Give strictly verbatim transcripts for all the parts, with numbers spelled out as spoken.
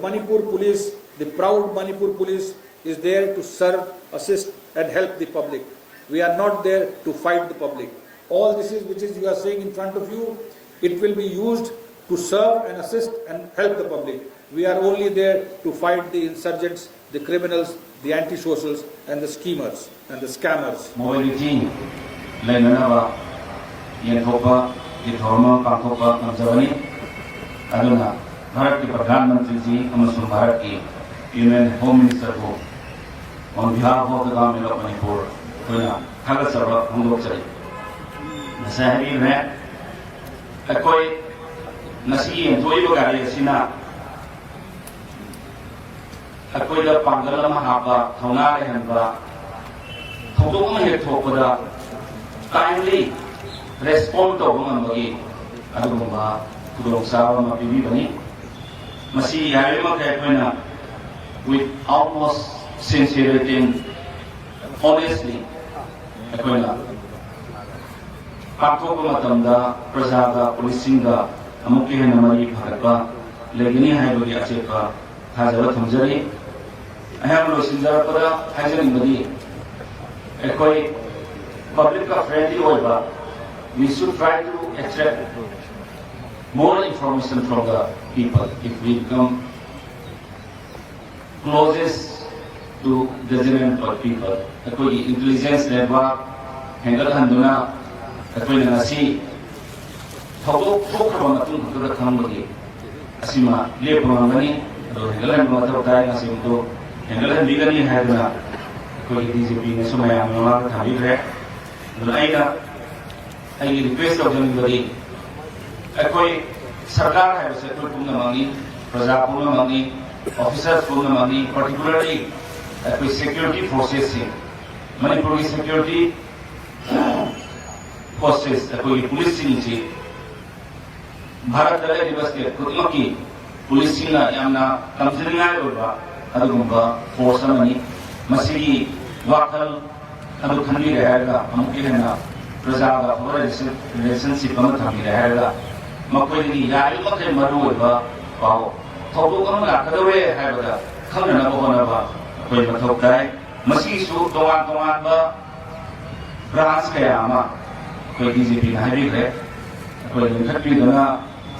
Manipur Police, the proud Manipur Police, is there to serve, assist, and help the public. We are not there to fight the public. All this is which is you are saying in front of you, it will be used to serve and assist and help the public. We are only there to fight the insurgents, the criminals, the anti-socials, and the schemers and the scammers. Mobility ꯂꯩꯅꯅꯕ ꯌꯦꯟꯊꯣꯛꯄꯒꯤ ꯊꯧꯔꯝ ꯑꯃ ꯄꯥꯡꯊꯣꯛꯄ ꯉꯝꯖꯕꯅꯤ꯫ ꯑꯗꯨꯅ ꯚꯥꯔꯠꯀꯤ ꯄ꯭ꯔꯙꯥꯟ ꯃꯟꯇ꯭ꯔꯤꯖꯤ ꯑꯃꯁꯨꯡ ꯚꯥꯔꯠꯀꯤ Union Home Ministerꯕꯨ on behalf of the Government of Manipur ꯑꯩꯈꯣꯏꯅ ꯊꯥꯒꯠꯆꯕ ꯐꯣꯡꯗꯣꯛꯆꯔꯤ꯫ ꯉꯁꯥꯏ ꯍꯥꯏꯕꯤꯈ꯭ꯔꯦ, ꯑꯩꯈꯣꯏ ꯉꯁꯤ ꯌꯦꯟꯊꯣꯛꯏꯕ ꯒꯥꯔꯤ ꯑꯁꯤꯅ ꯑꯩꯈꯣꯏꯗ ꯄꯥꯡꯒꯜ ꯑꯃ ꯍꯥꯞꯄ, ꯊꯧꯅꯥ ꯂꯩꯍꯟꯕ, ꯊꯧꯗꯣꯛ ꯑꯃ ꯍꯦꯛ ꯊꯣꯛꯄꯗ timely respond ꯇꯧꯕ ꯉꯝꯕꯒꯤ ꯑꯗꯨꯒꯨꯝꯕ ꯈꯨꯗꯣꯡꯆꯥꯕ ꯑꯃ ꯄꯤꯕꯤꯕꯅꯤ꯫ ꯃꯁꯤ ꯌꯥꯔꯤꯕꯃꯈꯩ ꯑꯩꯈꯣꯏꯅ with utmost sincerity and honestly ꯑꯩꯈꯣꯏꯅ ꯄꯥꯡꯊꯣꯛꯄ ꯃꯇꯝꯗ ꯄ꯭ꯔꯖꯥꯒ ꯄꯨꯂꯤꯁꯁꯤꯡꯒ ꯑꯃꯨꯛꯀ ꯍꯦꯟꯅ ꯃꯔꯤ ꯐꯒꯠꯄ ꯂꯩꯒꯅꯤ ꯍꯥꯏꯕꯒꯤ ꯑꯆꯦꯠꯄ ꯊꯥꯖꯕ ꯊꯝꯖꯔꯤ꯫ ꯑꯩꯍꯥꯛꯅ ꯂꯣꯏꯁꯤꯟꯖꯔꯛꯄꯗ ꯍꯥꯏꯖꯅꯤꯡꯕꯗꯤ, ꯑꯩꯈꯣꯏ publicꯀ friendly ꯑꯣꯏꯕ, we should try to attract more information from the people. If we become closest to the general people, ꯑꯩꯈꯣꯏꯒꯤ intelligence network ꯍꯦꯟꯒꯠꯍꯟꯗꯨꯅ ꯑꯩꯈꯣꯏꯅ ꯉꯁꯤ ꯊꯧꯗꯣꯛ ꯊꯣꯛꯈ꯭ꯔꯕ ꯃꯇꯨꯡ ꯈꯛꯇꯗ ꯈꯪꯕꯒꯤ ꯑꯁꯤꯃ ꯂꯦꯞꯄ ꯉꯝꯒꯅꯤ꯫ ꯑꯗꯣ ꯍꯦꯟꯒꯠꯍꯟꯕ ꯃꯊꯧ ꯇꯥꯏ, ꯉꯁꯤꯃꯛꯇꯨ ꯍꯦꯟꯒꯠꯍꯟꯕꯤꯒꯅꯤ ꯍꯥꯏꯗꯨꯅ ꯑꯩꯈꯣꯏꯒꯤ DGPꯅꯁꯨ ꯃꯌꯥꯝꯒꯤ ꯃꯃꯥꯡꯗ ꯊꯝꯕꯤꯈ꯭ꯔꯦ꯫ ꯑꯗꯨꯅ ꯑꯩꯅ ꯑꯩꯒꯤ request ꯇꯧꯖꯅꯤꯡꯕꯗꯤ, ꯑꯩꯈꯣꯏ ꯁꯔꯀꯥꯔ ꯍꯥꯏꯕꯁꯦ ꯑꯩꯈꯣꯏ ꯄꯨꯝꯅꯃꯛꯅꯤ, ꯄ꯭ꯔꯖꯥ ꯄꯨꯝꯅꯃꯛꯅꯤ, officers ꯄꯨꯝꯅꯃꯛꯅꯤ, particularly ꯑꯩꯈꯣꯏ security forcesꯁꯤꯡ, ꯃꯅꯤꯄꯨꯔꯒꯤ security forces, ꯑꯩꯈꯣꯏꯒꯤ ꯄꯨꯂꯤꯁꯁꯤꯡꯁꯤ ꯚꯥꯔꯠꯇ ꯂꯩꯔꯤꯕ state ꯈꯨꯗꯤꯡꯃꯛꯀꯤ ꯄꯨꯂꯤꯁꯁꯤꯡꯅ ꯌꯥꯝꯅ ꯇꯝꯖꯅꯤꯡꯉꯥꯏ ꯑꯣꯏꯕ ꯑꯗꯨꯒꯨꯝꯕ force ꯑꯃꯅꯤ꯫ ꯃꯁꯤꯒꯤ ꯋꯥꯈꯜ ꯑꯗꯨ ꯈꯟꯕꯤꯔꯦ ꯍꯥꯏꯔꯒ, ꯑꯃꯨꯛꯀ ꯍꯦꯟꯅ ꯄ꯭ꯔꯖꯥꯒ ꯑꯐꯕ relation-, relationship ꯑꯃ ꯊꯝꯕꯤꯔꯦ ꯍꯥꯏꯔꯒ, ꯃꯈꯣꯏꯗꯒꯤ ꯌꯥꯔꯤꯕꯃꯈꯩ ꯃꯔꯨꯑꯣꯏꯕ ꯄꯥꯎ ꯊꯧꯗꯣꯛ ꯑꯃ ꯂꯥꯛꯀꯗꯧꯔꯦ ꯍꯥꯏꯕꯗ ꯈꯪꯅꯅꯕ ꯍꯣꯠꯅꯕ ꯑꯩꯈꯣꯏ ꯃꯊꯧ ꯇꯥꯏ꯫ ꯃꯁꯤꯒꯤꯁꯨ ꯇꯣꯉꯥꯟ ꯇꯣꯉꯥꯟꯕ ꯕ꯭ꯔꯥꯟꯁ ꯀꯌꯥ ꯑꯃ ꯑꯩꯈꯣꯏ ꯗꯤ ꯖꯤ ꯄꯤꯅ ꯍꯥꯏꯕꯤꯈ꯭ꯔꯦ꯫ ꯑꯩꯈꯣꯏ ꯂꯤꯡꯈꯠꯄꯤꯗꯨꯅ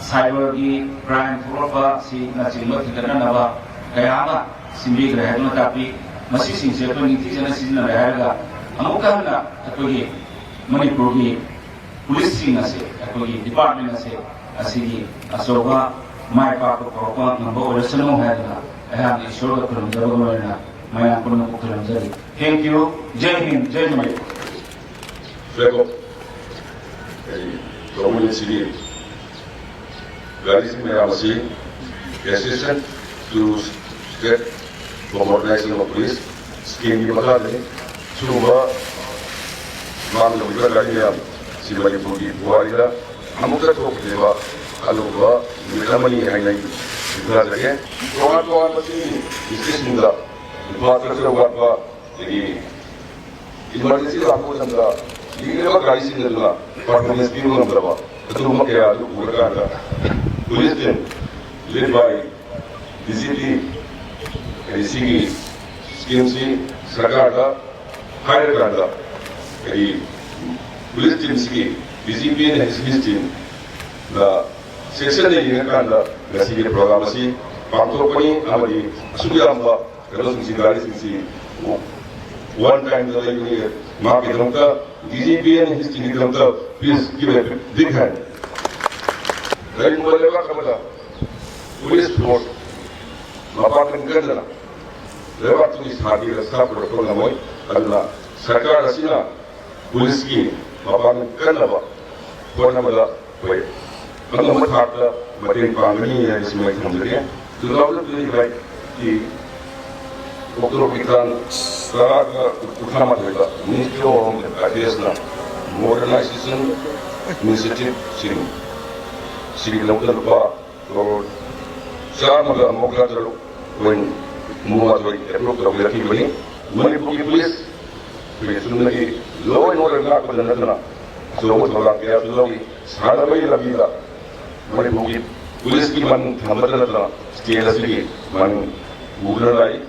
ꯁꯥꯏꯕꯔꯒꯤ ꯀ꯭ꯔꯥꯏꯝ ꯊꯣꯛꯂꯛꯄ ꯑꯁꯤꯅꯆꯤꯡꯕ ꯊꯤꯡꯒꯠꯅꯅꯕ ꯀꯌꯥ ꯑꯃ ꯁꯤꯟꯕꯤꯈ꯭ꯔꯦ ꯍꯥꯏꯗꯨꯅ ꯇꯥꯛꯄꯤ꯫ ꯃꯁꯤꯁꯤꯡꯁꯦ ꯑꯩꯈꯣꯏ ꯅꯤꯡꯊꯤꯖꯅ ꯁꯤꯖꯤꯟꯅꯔꯦ ꯍꯥꯏꯔꯒ ꯑꯃꯨꯛꯀ ꯍꯟꯅ ꯑꯩꯈꯣꯏꯒꯤ ꯃꯅꯤꯄꯨꯔꯒꯤ ꯄꯨꯂꯤꯁꯁꯤꯡ ꯑꯁꯦ, ꯑꯩꯈꯣꯏꯒꯤ ꯗꯤꯄꯥꯔꯠꯃꯦꯟ ꯑꯁꯦ, ꯑꯁꯤꯒꯤ ꯑꯆꯧꯕ ꯃꯥꯏ ꯄꯥꯛꯄ ꯄꯨꯔꯛꯄ ꯉꯝꯕ ꯑꯣꯏꯔꯁꯅꯨ ꯍꯥꯏꯗꯨꯅ ꯑꯩꯍꯥꯛꯅ ꯏꯁꯣꯔꯗ ꯈꯨꯔꯨꯝꯖꯕꯒ ꯂꯣꯏꯅꯅ ꯃꯌꯥꯝ ꯄꯨꯝꯅꯃꯛꯄꯨ ꯈꯨꯔꯨꯝꯖꯔꯤ꯫ Thank you. Jai Hind, Jai Manipur. Flag off ꯀꯔꯤ ꯇꯧꯕ ꯅꯨꯃꯤꯠꯁꯤꯒꯤ ꯒꯥꯔꯤꯁꯤꯡ ꯃꯌꯥꯝ ꯑꯁꯤ Association to State Modernization of Police ꯁ꯭ꯀꯤꯝꯒꯤ ꯃꯈꯥꯗꯅꯤ꯫ ꯁꯤꯒꯨꯝꯕ ꯃꯥꯡꯗꯧꯔꯤꯕ ꯒꯥꯔꯤ ꯃꯌꯥꯝ ꯁꯤ ꯃꯅꯤꯄꯨꯔꯒꯤ ꯄꯨꯋꯥꯔꯤꯗ ꯑꯃꯨꯛꯇ ꯊꯣꯛꯇ꯭ꯔꯤꯕ ꯑꯅꯧꯕ ꯅꯨꯃꯤꯠ ꯑꯃꯅꯤ ꯍꯥꯏꯅ ꯑꯩ ꯊꯥꯖꯒꯦ꯫ ꯇꯣꯉꯥꯟ ꯇꯣꯉꯥꯟꯕ ꯁꯤꯒꯤ ꯗꯤꯁꯇ꯭ꯔꯤꯛꯁꯤꯡꯗ ꯏꯟꯐ꯭ꯔꯥꯁ꯭ꯇ꯭ꯔꯛꯆꯔ ꯋꯥꯠꯄ, ꯑꯗꯒꯤ ꯏꯃꯥꯔꯖꯦꯟꯁꯤ ꯂꯥꯛꯄ ꯃꯇꯝꯗ ꯂꯤꯡꯂꯤꯕ ꯒꯥꯔꯤꯁꯤꯡ ꯑꯗꯨꯅ ꯄꯔꯐꯣꯔꯃꯦꯟꯁ ꯄꯤꯕ ꯉꯝꯗ꯭ꯔꯕ ꯑꯗꯨꯒꯨꯝꯕ ꯀꯌꯥ ꯑꯗꯨ ꯎꯔꯀꯥꯟꯗ ꯄꯨꯂꯤꯁ ꯇꯤꯝ ꯂꯤꯗ ꯕꯥꯏ ꯗꯤ ꯖꯤ ꯄꯤ ꯍꯥꯏꯗꯤ ꯁꯤꯒꯤ ꯁ꯭ꯀꯤꯝꯁꯤ ꯁꯔꯀꯥꯔꯗ ꯍꯥꯏꯔꯀꯥꯟꯗ ꯍꯥꯏꯗꯤ ꯄꯨꯂꯤꯁ ꯇꯤꯝꯁꯤꯒꯤ ꯗꯤ ꯖꯤ ꯄꯤ ꯑꯦꯟ ꯍꯤꯁ ꯇꯤꯝꯅ ꯆꯦꯛꯁꯤꯟꯅ ꯌꯦꯡꯉꯀꯥꯟꯗ ꯉꯁꯤꯒꯤ ꯄ꯭ꯔꯣꯒ꯭ꯔꯥꯝ ꯑꯁꯤ ꯄꯥꯡꯊꯣꯛꯄꯅꯤ꯫ ꯑꯃꯗꯤ ꯑꯁꯨꯛ ꯌꯥꯝꯕ ꯀꯩꯅꯣꯁꯤꯡꯁꯤ, ꯒꯥꯔꯤꯁꯤꯡꯁꯤ ꯋꯥꯟ ꯇꯥꯏꯝꯗ ꯂꯩꯕꯅꯤ꯫ ꯃꯍꯥꯛꯀꯤꯗꯃꯛꯇ, D G P N his ꯇꯤꯝꯒꯤꯗꯃꯛꯇ, please give a big hand. ꯀꯔꯤꯒꯨꯝꯕ ꯂꯩꯕꯥꯛ ꯑꯃꯗ ꯄꯨꯂꯤꯁ ꯐꯣꯔꯁ ꯃꯄꯥꯡꯒꯜ ꯀꯟꯗꯅ ꯂꯩꯕꯥꯛꯇꯨꯒꯤ ꯁꯥꯟꯇꯤ ꯔꯛꯁꯥ ꯄꯨꯔꯛꯄ ꯉꯝꯃꯣꯏ꯫ ꯑꯗꯨꯅ ꯁꯔꯀꯥꯔ ꯑꯁꯤꯅ ꯄꯨꯂꯤꯁꯀꯤ ꯃꯄꯥꯡꯒꯜ ꯀꯟꯅꯕ ꯍꯣꯠꯅꯕꯗ ꯑꯩꯈꯣꯏ ꯑꯉꯝꯕ ꯊꯥꯛꯇ ꯃꯇꯦꯡ ꯄꯥꯡꯒꯅꯤ ꯍꯥꯏꯕꯁꯤ ꯑꯩ ꯊꯝꯖꯒꯦ꯫ Two thousand twenty-five ꯀꯤ ꯑꯣꯛꯇꯣꯕꯔꯒꯤ ꯇꯥꯡ ꯇꯔꯥꯒ ꯀꯨꯟꯊ꯭ꯔꯥ ꯃꯥꯊꯣꯏꯗ Ministry of Home Affairs ꯅ Modernization Initiative ꯁꯤꯡ ꯁꯤꯒꯤꯗꯃꯛꯇ ꯂꯨꯄꯥ ꯀ꯭ꯔꯣꯔ ꯆꯥꯝꯃꯒ ꯃꯧꯗ꯭ꯔꯥ ꯇꯔꯨꯛ ꯄꯣꯏꯟ ꯃꯉꯥ ꯇꯔꯨꯛ ꯑꯦꯄ꯭ꯔꯨꯚ ꯇꯧꯕꯤꯔꯛꯈꯤꯕꯅꯤ꯫ ꯃꯅꯤꯄꯨꯔꯒꯤ ꯄꯨꯂꯤꯁ ꯑꯩꯈꯣꯏꯒꯤ ꯆꯨꯝꯅꯒꯤ law and order ꯉꯥꯛꯄꯗ ꯅꯠꯇꯅ ꯑꯆꯧꯕ ꯊꯧꯗꯥꯡ ꯀꯌꯥꯁꯨ ꯂꯧꯔꯤ꯫ ꯁꯥꯟꯅꯕꯒꯤ ꯂꯝꯕꯤꯗ ꯃꯅꯤꯄꯨꯔꯒꯤ ꯄꯨꯂꯤꯁꯀꯤ ꯃꯟ ꯊꯝꯕꯇ ꯅꯠꯇꯅ ꯁ꯭ꯇꯦꯠ ꯑꯁꯤꯒꯤ ꯃꯟ ꯄꯨꯗꯨꯅ ꯂꯥꯛꯏ꯫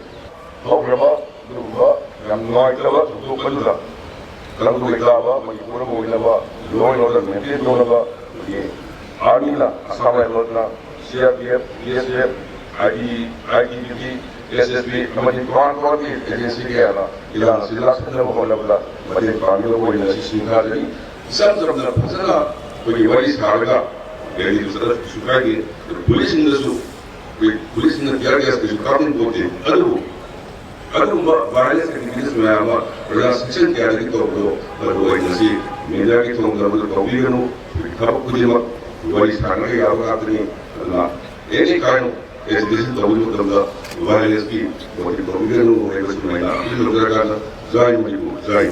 ꯍꯧꯈ꯭ꯔꯕ ꯑꯗꯨꯒꯨꯝꯕ ꯌꯥꯝ ꯅꯨꯡꯉꯥꯏꯇꯕ ꯊꯧꯗꯣꯛ ꯑꯗꯨꯗ ꯇꯪꯗꯨ ꯂꯩꯇꯥꯕ ꯃꯅꯤꯄꯨꯔ ꯑꯃ ꯑꯣꯏꯅꯕ, law and order maintain ꯇꯧꯅꯕ ꯑꯩꯈꯣꯏꯒꯤ ꯑꯥꯔꯃꯤꯅ, ꯑꯁꯥꯝ ꯔꯥꯏꯐꯜꯅ, C R P F, B S F, I T, I T B P, S S B ꯑꯃꯗꯤ ꯇꯣꯉꯥꯟ ꯇꯣꯉꯥꯟꯕ ꯑꯦꯖꯦꯟꯁꯤ ꯀꯌꯥꯅ ꯏꯔꯥꯡ ꯑꯁꯤ ꯂꯥꯛꯁꯤꯟꯅꯕ ꯍꯣꯠꯅꯕꯗ ꯃꯇꯦꯡ ꯄꯥꯡꯅꯕ ꯑꯣꯏꯅ ꯉꯁꯤ ꯁꯤꯡꯊꯥꯖꯔꯤ꯫ ꯏꯆꯝ ꯆꯝꯅ ꯐꯖꯅ ꯑꯩꯈꯣꯏꯒꯤ ꯋꯥꯔꯤ ꯁꯥꯔꯒ ꯔꯦꯂꯤꯗꯨ ꯆꯠꯂꯁꯨ ꯀꯩꯁꯨ ꯀꯥꯏꯗꯦ꯫ ꯑꯗꯨ ꯄꯨꯂꯤꯁꯁꯤꯡꯗꯁꯨ ꯑꯩꯈꯣꯏ ꯄꯨꯂꯤꯁꯁꯤꯡꯅ tear gas ꯀꯩꯁꯨ ꯀꯥꯞꯅꯤꯡ ꯄꯣꯠꯇꯦ꯫ ꯑꯗꯨꯕꯨ ꯑꯗꯨꯒꯨꯝꯕ violence activities ꯃꯌꯥꯝ ꯑꯃ ꯄ꯭ꯔꯖꯥ section ꯀꯌꯥꯗꯒꯤ ꯇꯧꯕꯗꯣ, ꯃꯗꯨ ꯑꯩ ꯉꯁꯤ mediaꯒꯤ ꯊꯣꯡꯗ ꯃꯗꯨ ꯇꯧꯕꯤꯒꯅꯨ꯫ ꯊꯕꯛ ꯈꯨꯗꯤꯡꯃꯛ ꯋꯥꯔꯤ ꯁꯥꯟꯅꯕ ꯌꯥꯕ ꯉꯥꯛꯇꯅꯤ꯫ ꯑꯗꯨꯅ any kind of agitation ꯇꯧꯕ ꯃꯇꯝꯗ violenceꯀꯤ motive ꯇꯧꯕꯤꯒꯅꯨ ꯍꯥꯏꯕꯁꯤ ꯑꯩꯅ appeal ꯇꯧꯖꯔꯀꯥꯟꯗ, ꯖꯥꯏ ꯃꯅꯤꯄꯨꯔ, ꯖꯥꯏ꯫